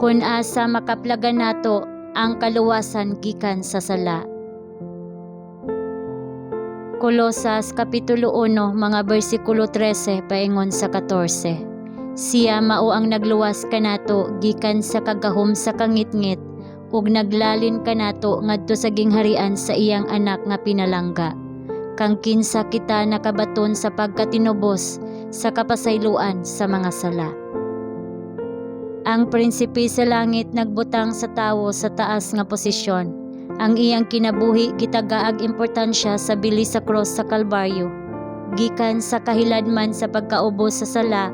Kun asa makaplagan nato ang kaluwasan gikan sa sala. Kolosas Kapitulo 1 mga bersikulo 13 paingon sa 14. Siya mao ang nagluwas kanato gikan sa kagahom sa kangitngit ug naglalin kanato ngadto sa gingharian sa iyang Anak nga pinalangga. Kang kinsa kita nakabaton sa pagkatinubos sa kapasayloan sa mga sala. Ang prinsipe sa langit nagbutang sa tawo sa taas nga posisyon. Ang iyang kinabuhi gitagaag importansya sa bili sa cross sa Kalbaryo. Gikan sa kahiladman sa pagkaubos sa sala,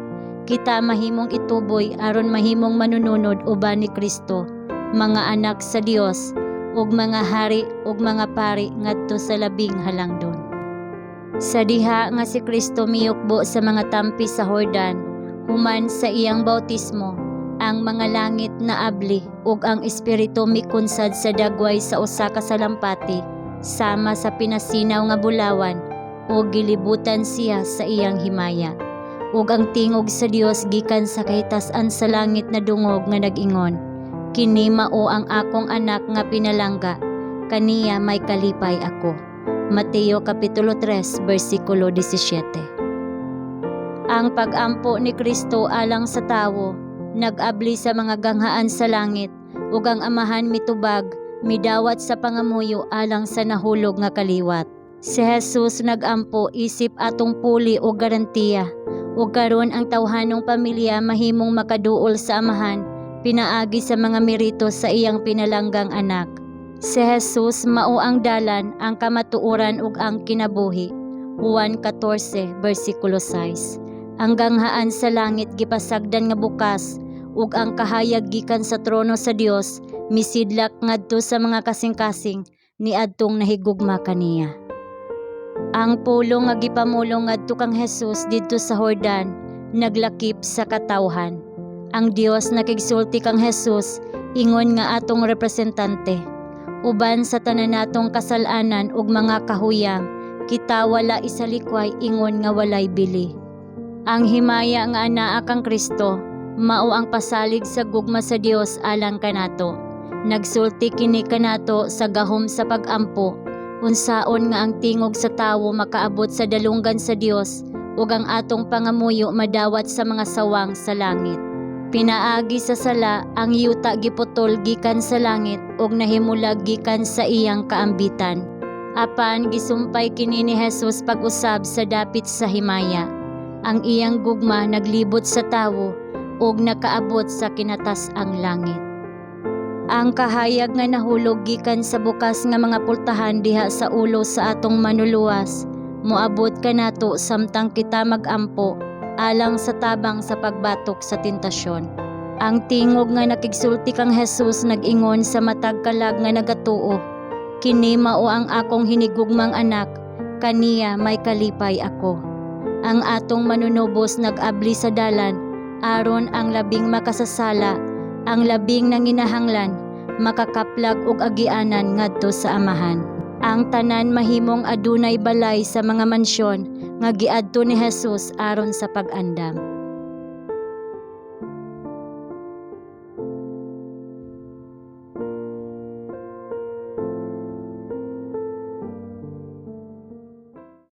kita mahimong ituboy aron mahimong manununod uban ni Kristo, mga anak sa Dios ug mga hari ug mga pari ngadto sa labing halangdon. Sa diha nga si Kristo miyukbo sa mga tampi sa Hordan, human sa iyang bautismo, ang mga langit naabli ug ang Espiritu mikunsad sa dagway sa usa ka salampati sama sa pinasinaw nga bulawan ug gilibutan siya sa iyang himaya. Ug ang tingog sa Dios gikan sa kahitas-an sa langit nadungog nga nag-ingon, "Kini mao ang akong Anak nga pinalangga, kaniya may kalipay ako." Mateo Kapitulo 3 bersikulo 17. Ang pag-ampo ni Kristo alang sa tawo nag-abli sa mga ganghaan sa langit ug ang Amahan mitubag, midawat sa pangamuyo alang sa nahulog nga kaliwat. Si Jesus nag-ampo isip atong puli o garantiya ug karon ang tawhanong pamilya mahimong makaduol sa Amahan pinaagi sa mga merito sa iyang pinalanggang Anak. Si Jesus mao ang dalan, ang kamatuoran ug ang kinabuhi. Juan 14 bersikulo 6. Ang ganghaan sa langit gipasagdan nga bukas ug ang kahayag gikan sa trono sa Dios misidlak ngadto sa mga kasing-kasing niadtong nahigugma kaniya. Ang pulong nga gipamulong ngadto kang Jesus didto sa Hordan naglakip sa katawhan. Ang Dios nakigsulti kang Jesus ingon nga atong representante. Uban sa tanan natong kasal-anan ug mga kahuyang, kita wala isalikway ingon nga walay bili. Ang himaya nga anaa kang Kristo mao ang pasalig sa gugma sa Dios alang kanato. Nagsulti kini kanato sa gahom sa pag-ampo, unsaon nga ang tingog sa tawo makaabot sa dalunggan sa Dios ug ang atong pangamuyo madawat sa mga sawang sa langit. Pinaagi sa sala, ang yuta giputol gikan sa langit ug nahimulag gikan sa iyang kaambitan. Apan gisumpay kini ni Jesus pag-usab sa dapit sa himaya. Ang iyang gugma naglibot sa tawo ug nakaabot sa kinatas-ang langit. Ang kahayag nga nahulog gikan sa bukas nga mga pultahan diha sa ulo sa atong Manluluwas moabot kanato samtang kita magampo alang sa tabang sa pagbatok sa tentasyon. Ang tingog nga nakigsulti kang Jesus nag-ingon sa matag kalag nga nagatuo, "Kini mao ang akong hinigugmang Anak, kaniya may kalipay ako." Ang atong Manunubos nag-abli sa dalan aron ang labing makasasala, ang labing nanginahanglan, makakaplag og agianan ngadto sa Amahan. Ang tanan mahimong adunay balay sa mga mansyon nga giadto ni Jesus aron sa pag-andam.